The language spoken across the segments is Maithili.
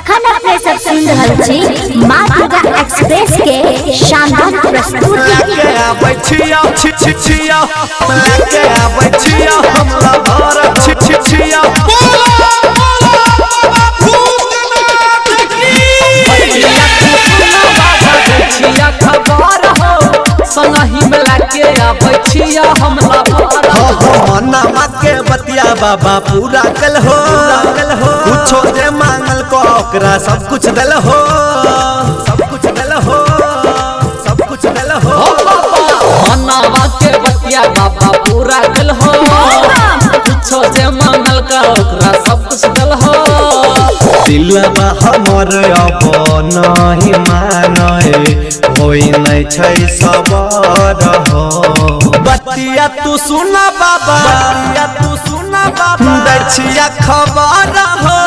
अखन अपने सब सुन रहल छी माँ दुर्गा एक्सप्रेस के शानदार प्रस्तुति। के आबै छिया छी छी छिया के आबै छिया हमरा भर छी छी छिया। छिया खबर हो संगही मिला के आबै छिया हमरा भर हो हो मनावा के बतिया बाबा पूरा कल हो कुछो जे मांगल को ओकरा सब कुछ दल हो सब कुछ दल हो सब कुछ दल हो। मनावा के बतिया बाबा पूरा कल हो कुछो जे मांगल का ओकरा सब कुछ दल हो। दिलवा हमर अब नहीं मानय होई नहीं छै सबर हो। बतिया तू सुना बाबा बतिया तू सुना बाबा दछिया खबर हो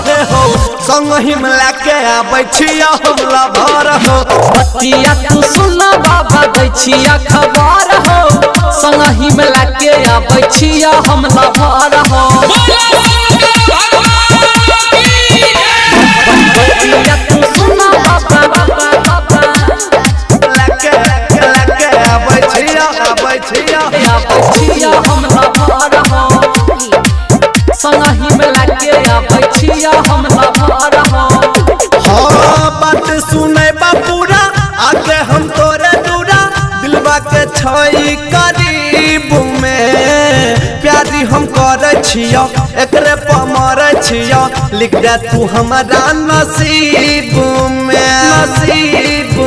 हे हो संगही मिला के आबै छिया हमरा भर हो। बतिया तू सुना बाबा दैछिया खबर हो संगही मिला के आबै छिया हमरा भर हो। बतिया तू सुना बाबा बाबा बाबा लके आबै छिया आबै छिया आबै छिया हमरा भर हो संगही मिला के आबै छिया हमरा भर हो। हाँ बात सुनै बापूरा आके हम तोरे दूरा दिलवा के छई करीब में प्यारी हम करे छिया एकरे पर मरे छिया लिख दे तू हमारा नसीब में नसीब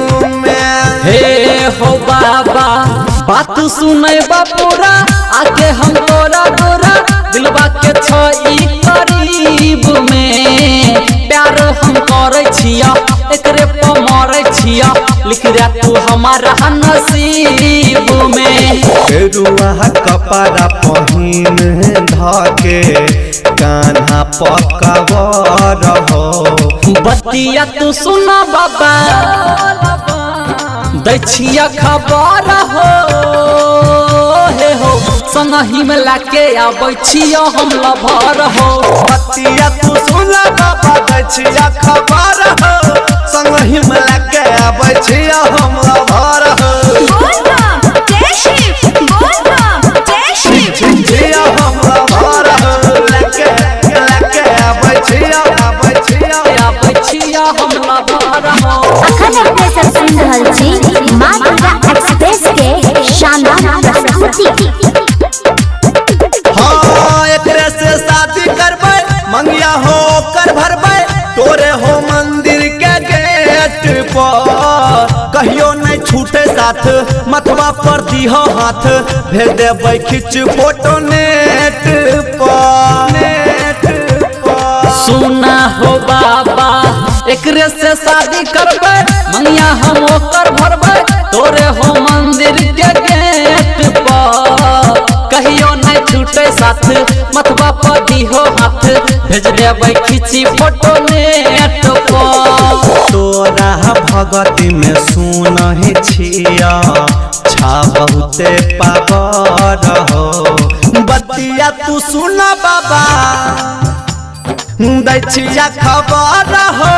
में। हे हो बाबा बात सुनै बापूरा आके हम तोरा तोरा दिलवा के छई करीब में प्यार हम करे छिया एकरे पर मरे छिया लिख दे तू हमारा नसीब में। गेरुआ कपड़ा पहिन धके कान्हा पकवर हो। बतिया तू सुना बाबा दैछिया खबर हो हे हो संगही मिला के आबै छिया हम लभर हो। बतिया तू सुना बाबा दैछिया खबर हो संगही मिला के आबै छिया हम लभर हो। छिया हम लभर हो लके लके आबै छिया आबै छिया आबै छिया हम लभर हो। अखन अपने सब सुन रहल छी माँ दुर्गा एक्सप्रेस के शानदार प्रस्तुति। हाँ एकरे से शादी करबै मंगिया हो कर भरबै तोरे हो मंदिर के गेट पर कहियो नहीं छूटे साथ मथवा पर दीहो हाथ भेज देबै खींच फोटो नेट पर नेट पर। सुना हो बाबा एकरे से शादी करबै मंगिया हम ओकर भरबै तोरे हो मंदिर के गेट पर कहियो नहीं छूटे साथ मथवा पर दीहो हाथ भेज देबै खींची फोटो नेट पर। तोरा भगति में सुनहि छिया छा बहुते पावर हो। बतिया तू सुना बाबा दैछिया खबर हो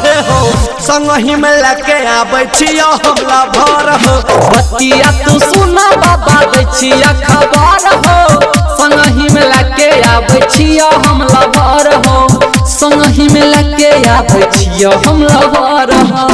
हे हो संगही में लके आबै छिया हमरा भर हो। बतिया तू सुना बाबा दैछिया खबर हो संगही में लके आबै छिया हमरा भर हो संगही में लके आबै छिया हमरा भर हो।